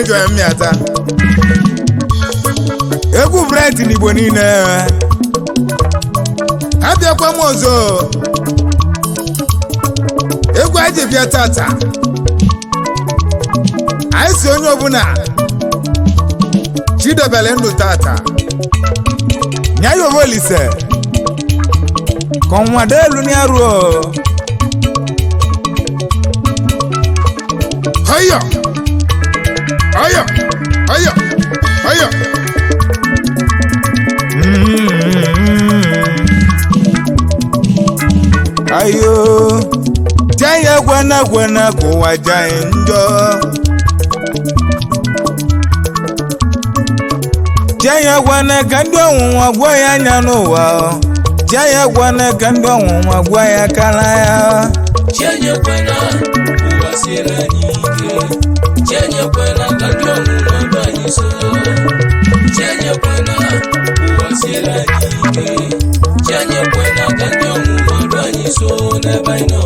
Ọnịjọ ya mmịata egwu Bright n'Igbo niile. Abịakwa m ọzọ, egwu anyị ji bịa tata, anyị si onye ọbụla chidebele ndụ tata nya ya Olise ka ọnwa dị elu n'arụ. Ọyọ ọyọ ọyọ ọyọ. Ayo janye kwena kwena ka ụwa janye njọ, janye kwena ka ndị ọnwụnwa gwa ya anya n'ụwa, janye kwena ka ndị ọnwụnwa gwa ya kara ya. Chenyekwela ụwa siere anyị ike, chenyekwela ka ndị ọnwụnwa dụ anyị so. Chenyekwela ụwa siere anyị ike, chenyekwela ka ndị ọnwụnwa dụ anyị so n'ebe anyị nọ.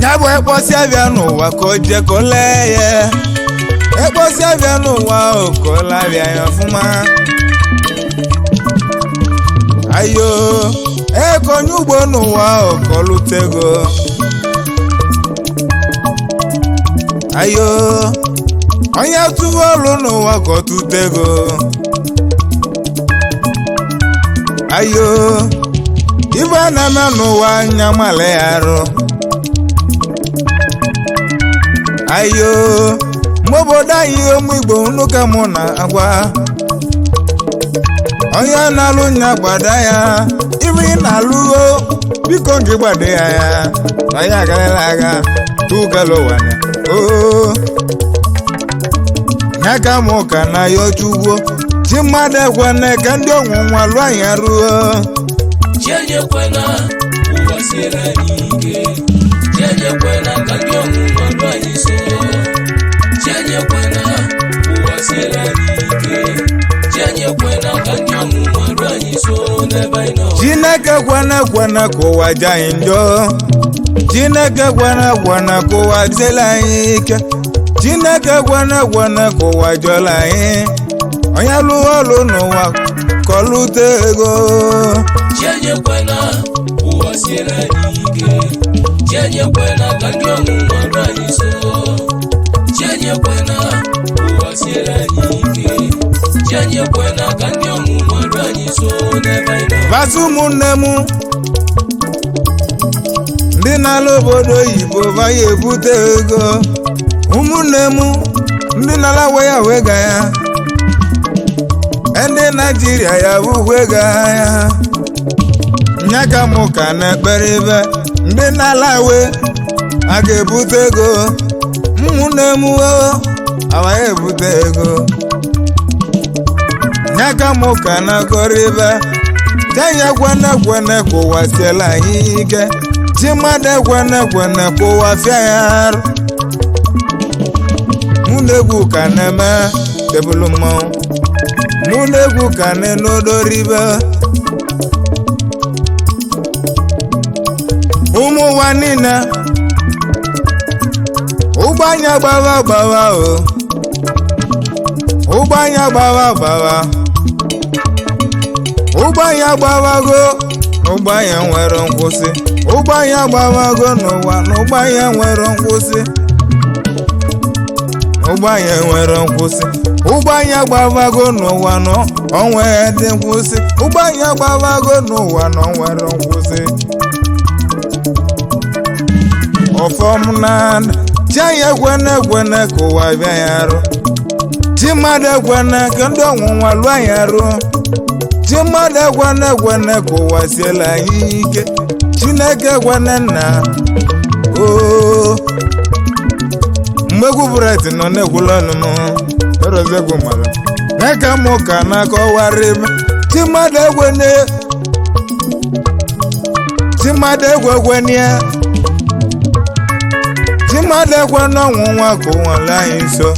Ya bụ ekposi abịa n'ụwa ka o jee ka o lee ya, ekposi abịa n'ụwa o ka o labịa ya ọfụma. Ayo ekonye ugbo n'ụwa o ka o lutego. Ayo onye tụwa ọlụ n'ụwa ka o tutego. Ayo ife a na-eme n'ụwa anya mala ya arụ. Ayo mgbe obodo anyị ụmụ Igbo unu ka mụ na-agwa, onye na-alụ nya gbada ya, ife ị na-alụgo biko gị gbado ya ya na ya agarala agha tụgala ụwa na oo ya ka mụ ka na ya ochugwo chi mmadụ ekwene ka ndị ọnwụnwa lụọ anyị ruo. Chenyekwela ụwa siere anyị ike, chenyekwela ka ndị ọnwụnwa dụ anyị so. Chenyekwela ụwa siere anyị ike, chenyekwela ka ndị ọnwụnwa dụ anyị so n'ebe anyị nọ. Chineke kwene kwene ka ụwa ji anyị njọ, Chineke kwene kwene ka ụwa dịla anyị ike, Chineke kwene kwene ka ụwa jọla anyị. Onye lụọ ọlụ n'ụwa ka ọ lụta ego. Chenyekwela ụwa siere anyị ike, chenyekwela ka ndị ọnwụnwa dụ anyị so. Chenyekwela ụwa siere anyị ike, chenyekwela ka ndị ọnwụnwa dụ anyị so n'ebe anyị nọ. Vasị ụmụnne m ndị na-alụ obodo oyibo vaya ebute ego, ụmụnne m ndị na-ala we ya wega ya, ndị Naijiria ya bụkwa ego ya nya ka mụ ka na-ekpere ibe ndị na-ala we a ga-ebute ego. Ụmụnne m o awaghị ebute ego, nya ka mụ ka na-akọrọ ibe janye kwene kwene ka ụwa siela anyị ike, chi mmadụ ekwene kwene ka ụwa fịa ya arụ. Mụ na egwu ka na-eme tebụl mmanwụ, mụ na egwu ka na-enodoribe ụmụ ụwa niile. Ụgbọ anya gbawa gbawa o, ụgbọ anya gbawa gbawa, ụgbọ anya gbawago n'ụgbọ anya nwere nkwụsị, ụgbọ anya gbawago n'ụwa n'ụgbọ anya nwere nkwụsị, ụgbọ anya nwere nkwụsị, ụgbọ anya gbawago n'ụwa nọ onwe dị nkwụsị, ụgbọ anya gbawago n'ụwa nọ nwere nkwụsị. Ọfọm na chi anyị ekwene ekwene ka ụwa bịa ya arụ, chi mmadụ ekwene ka ndị ọnwụnwa lụọ anyị arụ, chi mmadụ ekwene ekwene ka ụwa siela anyị ike, Chineke ekwene nna oo. Mgbe egwu Bright nọ na-ekwula ọnụ m erozegwu mara n'aka m ka na-akọwarị m chi mmadụ ekwene, chi mmadụ ekwekwene ya, chi mmadụ ekwene ọnwụnwa ka ụwa lụọ anyị nso,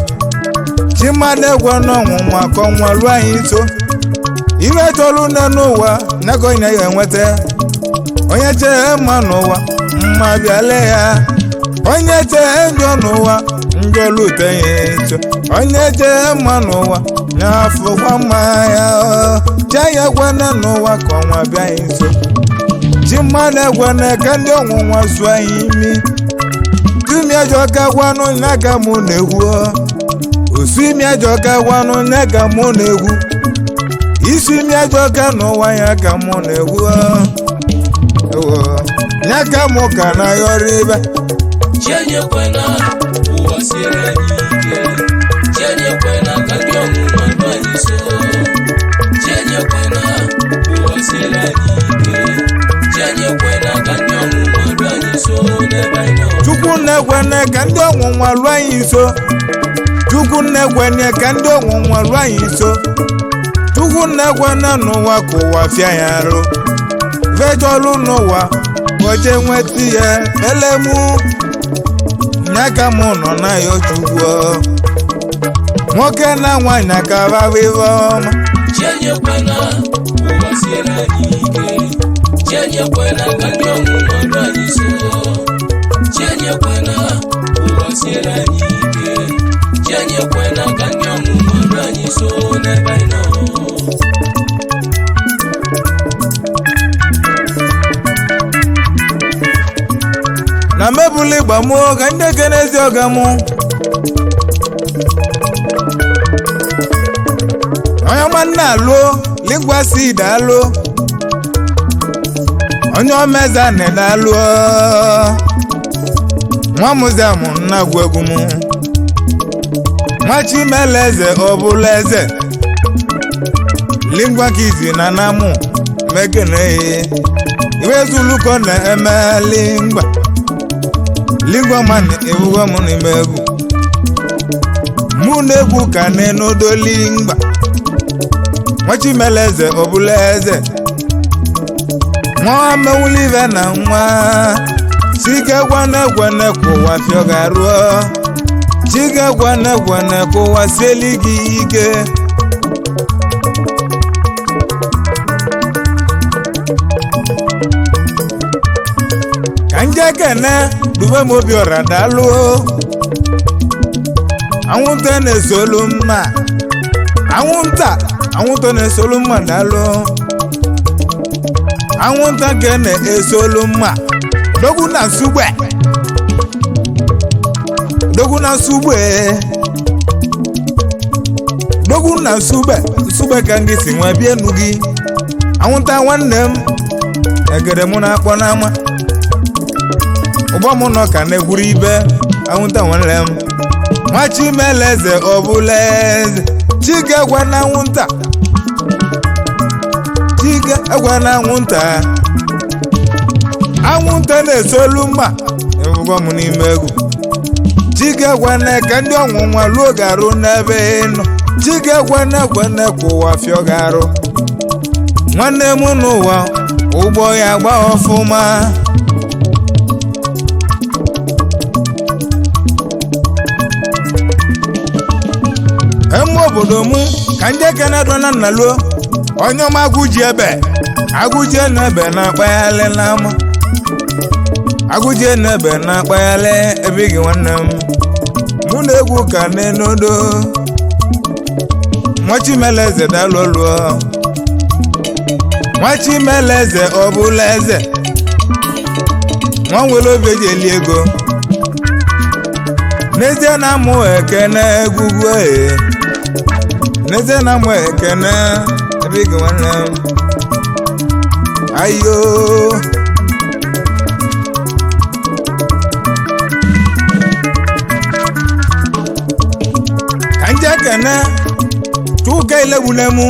chi mmadụ ekwene ọnwụnwa ka ọnwa lụọ anyị nso. Ife chọrọ une n'ụwa nyaka onye ya enweta. Onye chee mma n'ụwa, mma bịale ya. Onye chee njọ n'ụwa, njọ lute ya nso. Onye chee mma n'ụwa, nyafụkwa mma ya. Chee ya ekwene n'ụwa ka ọnwa bịa ya nso. Chi mmadụ ekwene ka ndị ọnwụnwa sụọ anyị imi. Tumi ajọka gwanụ nya ka mụ na-ekwu. Osu imi ajọka gwanụ nya ka mụ na-ekwu. Isi imi ajọka n'ụwa ya ka mụ na-ekwu. Ewo, nya ka mụ ka na yọrọ ibe. Chi anyị ekwena ụwa siere anyị ike. Chi anyị ekwena ka ndị ọnwụnwa lụ anyị so. Chi anyị ekwena ụwa siere anyị ike. Chi anyị ekwena ka ndị ọnwụnwa lụ anyị so n'ebe anyị nọ. Chukwu na-ekwene ka ndị ọnwụnwa lụọ anyị nso. Chukwu na-ekwene ka ndị ọnwụnwa lụọ anyị nso. Chukwu na-ekwene n'ụwa ka ụwa fịa ya arụ. Vejọlụ n'ụwa oje nweta ya elemu. Nya ka mụ nọ na ya, Chukwu. Nwoke na nwaanyị ka baba ife ọma. Chi anyị ekwena ụwa siere anyị ike. Chi anyị ekwena ka ndị ọnwụnwa lụ anyị so. Chi anyị ekwena ụwa siere anyị ike. Chi anyị ekwena ka ndị ọnwụnwa lụ anyị so n'ebe anyị nọ. Na mebụla ịgba mụọ ka ndị ekene ezi ọga mụ. Onye ọma nna alụ lingwasi alụ, onye omeza neda alụ, nwa mụzamụ nna gwu egwu mụ. Nwa chimele eze ọbụla eze lingwa kizi na namụ mekene. Iwezuluko na-eme lingwa lingwa mani ewugo m n'ime egwu mụ na-egwu ka n'enodo lingwa. Nwachimele eze ọbụla eze, nwa mewulive na nwa chike gwene gwene kwụwa fịọgaruo. Chike gwene gwene kwụwa sieli gị ike. Ka nje kene dube m obi ọra daalụ. Anwụnta na-esolu mma, anwụnta, anwụnta na-esolu mma, daalụ. Anwụnta nke na-esolu mma, dogwu na nsugbe, dogwu na nsugbe, dogwu na nsugbe. Nsugbe ka ngị si nwa bie enu gị. Anwụnta nwanne m, egede mụ na-akpọ n'ama ụgbọ m nọ ka na-egwuru ibe. Anwụnta nwanne m, nwa chimeleze ọbụla eze. Chike gwa na anwụnta, chike gwa na anwụnta, anwụnta na-esolu mma ebụgọ m n'ime egwu. Chike gwene ka ndị ọnwụnwa luo garụ n'ebe ị nọ. Chike gwene gwene ka ụwa fịọ garụ. Nwanne m n'ụwa ụgbọ ya gba ọfụma. Eme obodo mụ ka ndị ekene dọ na nna luo. Onye ọma agụji ebe, agụjie n'ebe na-akpaghalị n'ama, agụjie n'ebe na-akpaghalị ebe gị. Nwanne m, mụ na egwu ka n'enodo. Nwachimeleze dalụlụọ, nwachimeleze ọbụla eze, nwa nwere obi eji eli ego. N'ezie na amụ ekene egwugwu ee. N'ezie na amụ ekene ebe gị, nwanne m. Ayo, ka nje kene chuka ilegbune mụ,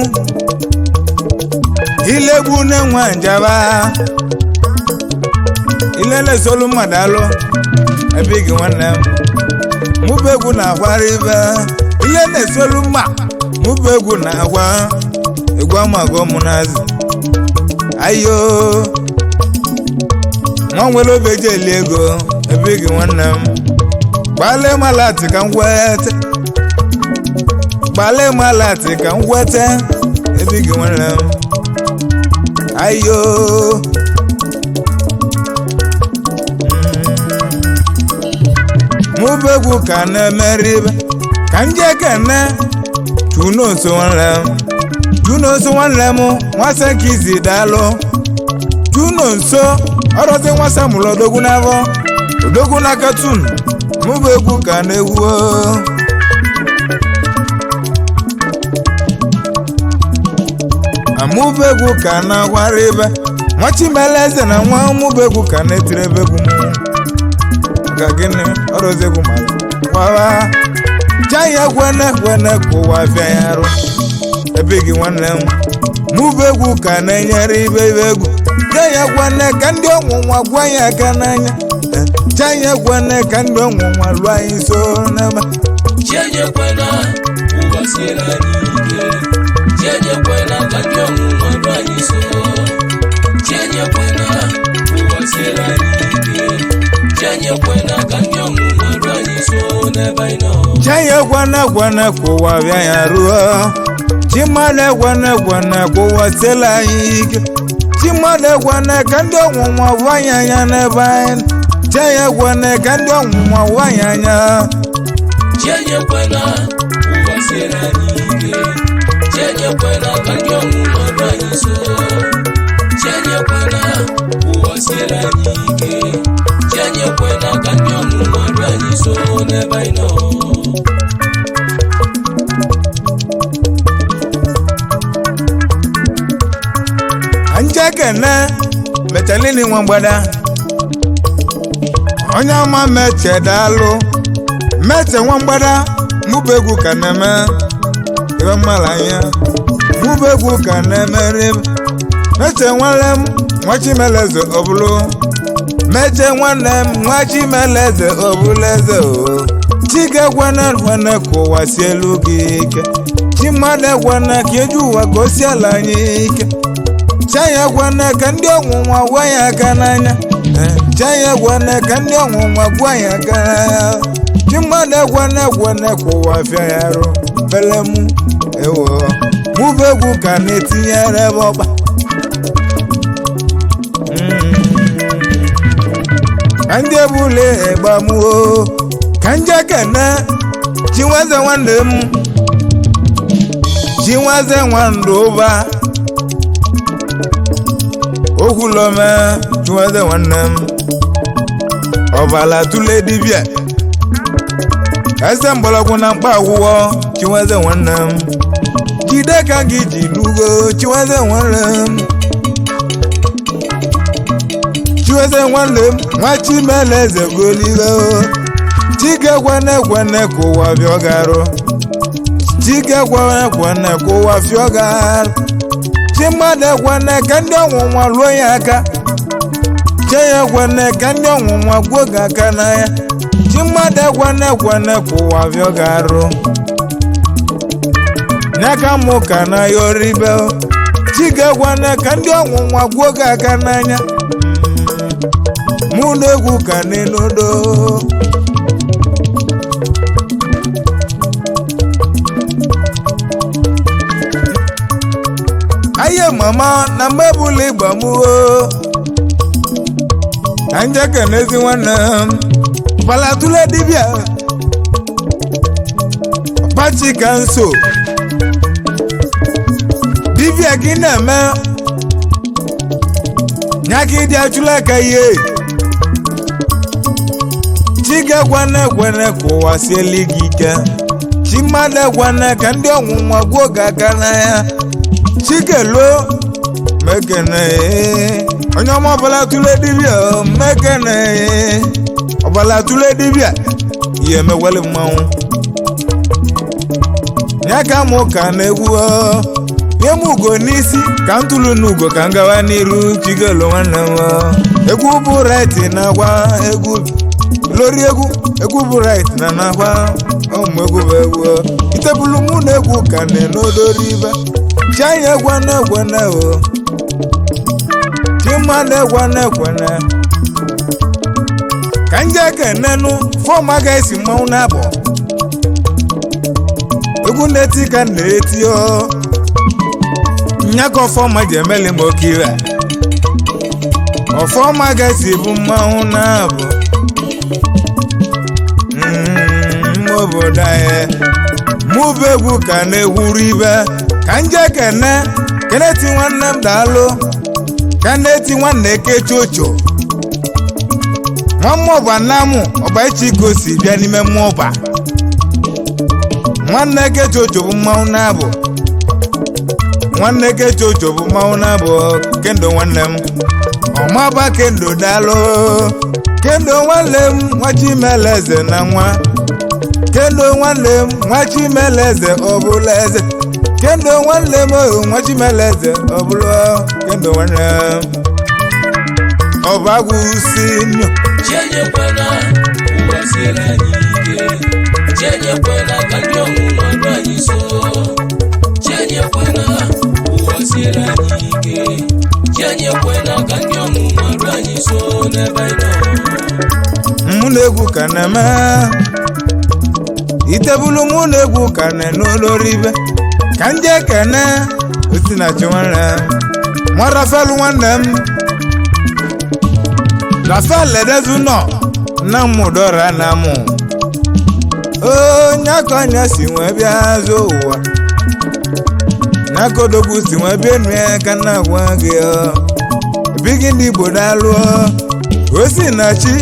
ilegbune nwa njaba ilele solu mmadụ alụ ebe gị. Nwanne m, mụbụ egwu na-akwara ibe ile na-esolu mma. Mụbụ egwu na-agwa egwu amago mụ n'azụ. Ayo, nwa nwere obi eji eli ego ebe gị. Nwanne m, gbalị malati ka m gwete, gbalị malati ka m gwete. Ebe gị nwanne m ayo. Mụ bụ egwu ka na-emeri ibe ka m jee kene tunoso nwanne m, tunoso nwanne m nwasa ka izi daalụ tuno nso ọrọzi nwasa mụrụ odogwu n'afọ odogwu na katun. Mụ bụ egwu ka na-egwu o. Amụba egwu ka na-agwara ibe nwa Chimeleze na nwa mụba egwu ka na-etiri ebe egwu m maka gịnị ọrụzi egwu mara gwawa chaya gwene gwene ka ụwa bịa ya arụ ebe gị nwanne m. Mụba egwu ka na-enyere ibe ibe egwu chaya gwene ka ndị ọnwụnwa gwa ya aka n'anya. Chaya gwene ka ndị ọnwụnwa lụọ anyị nso n'ebe. Chi enyekwela ụwa siere anyị ike. Chi enyekwela ka ndị ọnwụnwa lụ anyị so. Chi enyekwela ụwa siere anyị ike. Chi enyekwela ka ndị ọnwụnwa lụ anyị so n'ebe anyị nọ. Chaya gwene gwene ka ụwa bịa ya ruo chimmadụ egwene gwene ka ụwa siela anyị ike chimmadụ egwene ka ndị ọnwụnwa vụ anyị anya n'ebe anyị. Chaya gwene ka ndị ọnwụnwa vụ anyị anya. Chi enyekwela ụwa siere anyị ike. Chi enyekwela ka ndị ọnwụnwa lụ anyị so. Chi enyekwela ụwa siere anyị ike. Chi enyekwela ka ndị ọnwụnwa lụ anyị so n'ebe anyị nọ. Njekene mechalini nwa mgbada onye ọma meche daalụ meche nwa mgbada. Mụba egwu ka na-eme ebe mmala anya. Mụba egwu ka na-emere meche nwanne m nwa Chimeleze ọbụlụ meche nwanne m nwa Chimeleze ọbụlụ eze o chike gwene gwene ka ụwa si elu gị ike chimmadụ egwene ka eji ụwa ka o si ala anyị ike. Chaya gwene ka ndị ọnwụnwa gwa ya aka n'anya. Chaya gwene ka ndị ọnwụnwa gwa ya aka n'anya. Chimmadụ egwene gwene ka ụwa fịa ya arụ bele mụ ewo. Mụba egwu ka na-etinyere ebe ọkpa. Ka ndị ebule ịgbamuo ka nje kene Chinweze nwanne m Chinweze nwandụ ụba okwulome Chinweze nwanne m ọbala tụle dibịa eze mgbọrọgwụ na mkpa akwụkwọ. Chinweze nwanne m jide ka gị ji n'ugo. Chinweze nwanne m, Chinweze nwanne m nwa Chimeleze goligo chike kwene kwene ka ụwa bịa garụ chike kwene kwene ka ụwa fịọ garụ chimmadụ ekwene ka ndị ọnwụnwa lụọ ya aka che ya ekwene ka ndị ọnwụnwa gwuo gị aka n'anya chimmadụ ekwene kwene ka ụwa bịa garụ n'aka mụ ka na ya oribe chike ekwene ka ndị ọnwụnwa gwuo gị aka n'anya mụ na egwu ka n'elodo. Aye mama na mgbe bụla ịgba m o ka nje kenezi nwanne m balatule dibịa pachi ka nso dibịa gị na-eme nya ka ịdị achụla aka ihe chiga egwene egwene ka ụwa sieli gị ike chi mmadụ egwene ka ndị ọnwụnwa gwuo gị aka n'anya chikelo mekene onye ọma ọbụla tụle dibịa mekene ọbụla tụle dibịa ihe emewele mmanwụ ya ka mụ ka na-egwu nye m ugo n'isi ka m tụrụ n'ugo ka m gawa n'iru. Chikelo nwanne m, egwu bụ right na-agwa egwu lórí egwu egwu bụ right na nakwa ụmụ egwu bụ egwu itebulu mụ na egwu ka na-enodori ibe chianya egwene egwene o chima na egwene egwene ka nje kenenu fọm aga esi mmanwụ na-abọ egwu na-eti ka m na-eti o. Nyaka ọfọma ji emeli m oke ire. Ọfọma gasị bụ mmanwụ na-abụ obodo anyị. Mụ bụ egwu ka na-egwuru ibe ka nje kene keneti nwanne m daalụ ka na-eti nwanne kechocho nwa mmụọba namụ ọba ichi ka o si bịa n'ime mmụọba. Nwanne kechocho bụ mmanwụ na-abụ. Nwanne kechocho bụ mmanwụ na-abụ. Kendo nwanne m ọmaba kendo daalụ. Kendo nwanne m nwa Chimeleze na nwa kendo nwanne m nwa Chimeleze ọbụla eze. Kendo nwanne m o nwa Chimeleze ọbụla kendo nwanne m ọbagwu sinio. Chi enyekwela ụwa siere anyị ike. Chi enyekwela ka ndị ọnwụnwa rụ anyị so. Chi enyekwela ụwa siere anyị ike. Chi enyekwela ka ndị ọnwụnwa rụ anyị so n'ebe anyị nọ. Mụ na egwu ka na-eme itebulu mụ na egwu ka na-enoloribe ka ndị ekene osinachi nwanne m nwa Rafael nwanne m Rafael edezu nọ na mụdọra na mụ onye aka si nwee bịa zụ ụwa n'akodogwu si nwee bịa enu ya ka nna gwa gị bigi ndị Igbo daalụ. Osinachi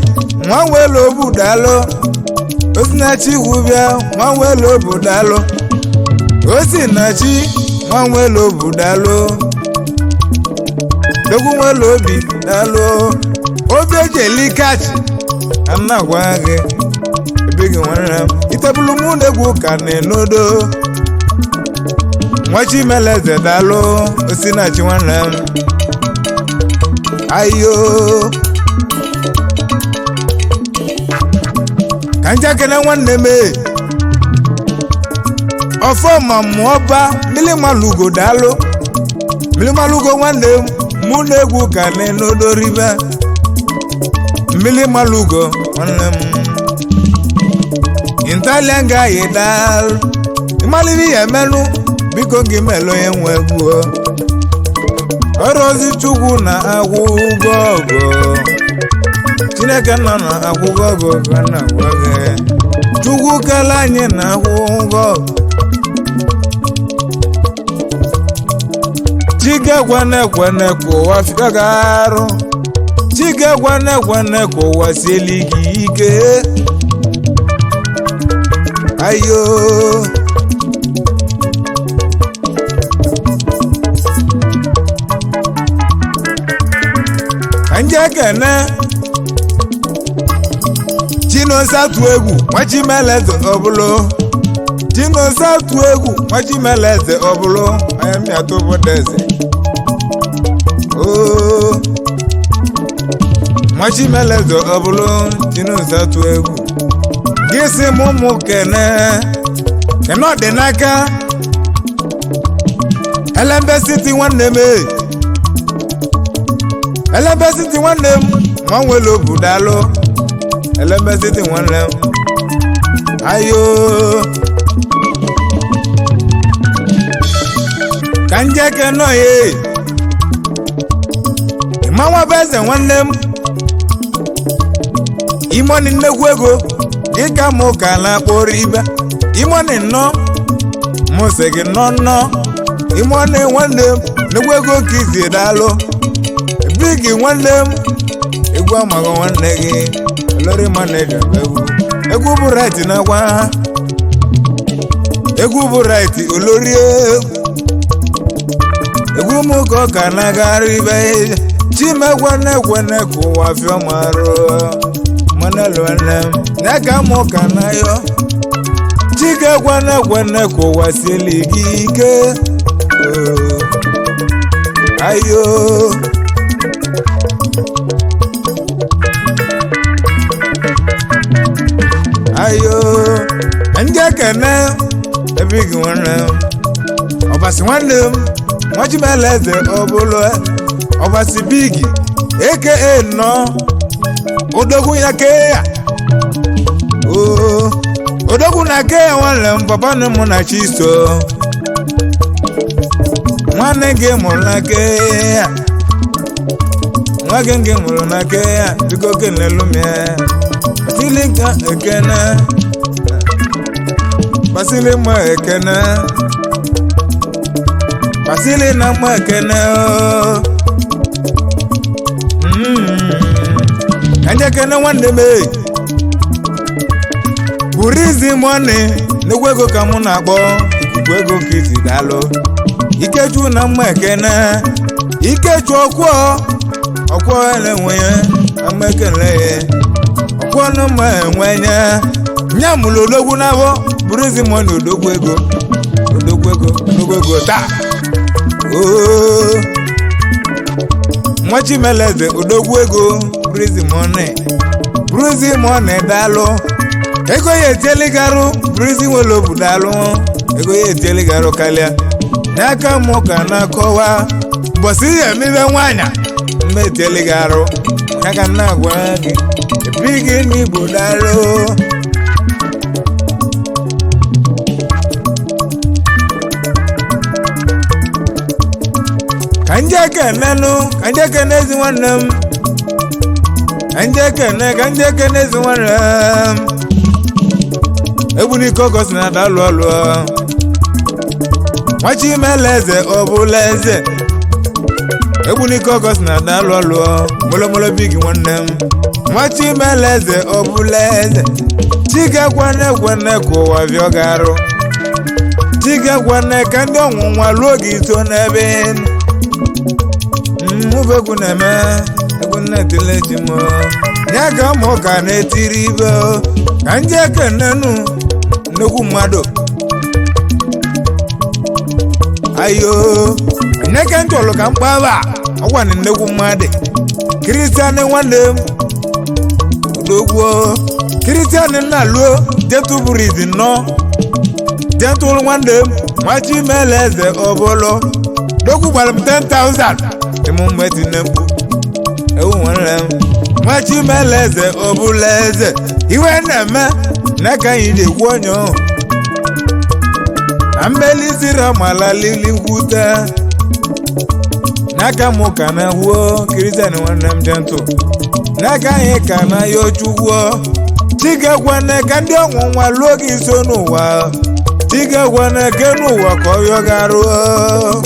nwa nwere obu daalụ. Osinachi gwubịa nwa nwere obu daalụ. Osinachi nwa nwere obu daalụ. Dogwu nwere obi daalụ. Obi eji eli kachi ka nna gwa gị ebighi nwanne m itebulu mụ na egwu ka na-enodo nwa Chimeleze daalụ. Osinachi nwanne m ayo ka njakịrị nwanne m e ọfọma mụọba mmiri daalụ. Mmiri malugo nwanne m mụ na egwu ka na-enodoribe mmiri malugo nwanne m Italian guy daalụ. Ịmaliri ya emelụ biko gị melụ onye nwe egwu ọrụzi Chukwu na akwụ ụgwọ ọgụ. Chineke nọ na akwụkwọ ọgụ ka na agwa gị Chukwu kele anyị na akwụ ụgwọ. Chike kwene kwene ka ụwa fịa gị arụ. Chike kwene kwene ka ụwa sieli gị ike ayo. Ka nje kene Chinonso tụ egwu nwa Chimeleze ọbụlụ. Chinonso tụ egwu nwa Chimeleze ọbụlụ onye mmịata obodo eze oo nwa Chimeleze ọbụlụ. Chinonso tụ egwu gị sị m ụmụ kene kene ọdịnaka Elembe City nwanne m e Elembe City nwanne m nwa nwere obu daalụ. Elembe City nwanne m ayo ka nje kene oye ịmanwa bụ eze nwanne m imoni nnekwu ego dịka mụ ka na-akpọrọ ibe imoni nnọọ mụ sị gị nnọọ nnọọ imoni nwanne m nnekwu ego ka izi daalụ. Bigi nwanne m egwu amaghị nwanne gị lori maneja bụ egwu egwu bụ right na-agwa egwu bụ right olori egwu m ka ọ ka na-agagharị ibe chimekwenekwene ka ụwa fịọ marụ manelụene ya ka mụ ka na yọ chike kwenekwene ka ụwa sieli gị ike oo. Ayo ayo ndị ekene ebighi nwanne m ọbasi nwanne m nwa Chimeleze ọbụlụ ọbasi bigi aka nnọọ odogwu ya kee ya oo odogwu na kee ya nwanne m papa na mụ na chiso Nwanne gị mụrụ na ke ya, nwa gị gị mụrụ na ke ya, biko kenelu m ya. Basili ka ekene, Basili mma ekene, Basili na mma ekene o. Ka nje kene nwanne m e. Buru izi mọni n'egwu ego ka mụ na-akpọ ikuku ego ka isi daalụ. Ikechu na mma ekene, Ikechu ọkwọ ọkwọ na-enwe ya na mma ekele ya, ọkwọ na mma enwe ya nya mụrụ odogwu n'abọ. Buru izi mọni, odogwu ego, odogwu ego, odogwu ego taa oo. Nwa Chimeleze, odogwu ego, buru izi mọni, buru izi mọni, daalụ. Ego ya etieligarụ bụrụzi nwere obu, daalụ. Ego ya etieligarụ karịa n'aka mụ ka na-akọwa mbọsị ihe emibe nwaanyị mma etieligarụ ya ka m na-agwa gị ebi gị n'igbo, daalụ. Ka nje kenenụ, ka nje kene ezi nwanne m, ka nje kene, ka nje kene ezi nwanne m. Egbunike ọgọst na adalụ ọlụ Nwachimeleze, ọbụla eze. Egbunike ọgọst na adalụ ọlụ molomolo big nwanne m. Nwachimeleze, ọbụla eze. Chigekwane kwene ka ụwa bịọ garụ, chigekwane ka ndị ọnwụnwa lụọ gị so n'ebe mmụbegwu na-eme egwu nna-etile ji m ya ka mụ ka na-etiri ibe o. Ka ndị ekenenu nnukwu mmadụ ayo nneke ntụlụ ka mkpaba ọgwa na nnekwu mmadụ Kristian nwanne m odogwuo Kristian nna luo jetuburizi nnọọ jetụrụ nwanne m. Nwachimeleze ọbụlụ dogwu gbara m 10,000 emume tinye mkpu ewu nwanne m. Nwachimeleze ọbụla eze, iwe na-eme n'aka anyị na-egwu onye ọhụ na mmeli ziri mala lili gwute n'aka mụ ka na huo Kristian nwanne m jentụ n'aka anyị ka na ya ochukwuo. Chigekwane ka ndị ọnwụnwa lụọ gị so n'ụwa, chigekwane ke n'ụwa ka ọ yọgaruo,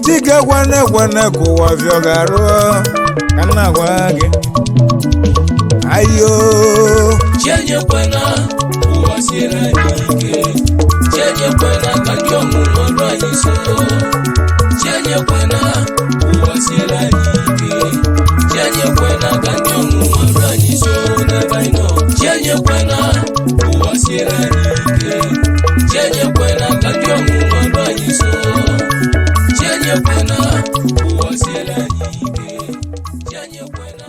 chigekwane kwene ka ụwa fịọgaruo ka m na-agwa gị ayo. Chienyekwana ụwa siere anyị ike, Chienyekwana ka ndị ọnwụnwa lụ anyị so, Chienyekwana ụwa siere anyị ike, Chienyekwana ka ndị ọnwụnwa lụ anyị so n'ebe anyị nọ, Chienyekwana ụwa siere anyị ike, Chienyekwana ka ndị ọnwụnwa lụ anyị so, Chienyekwana ụwa siere anyị ike, Chienyekwana.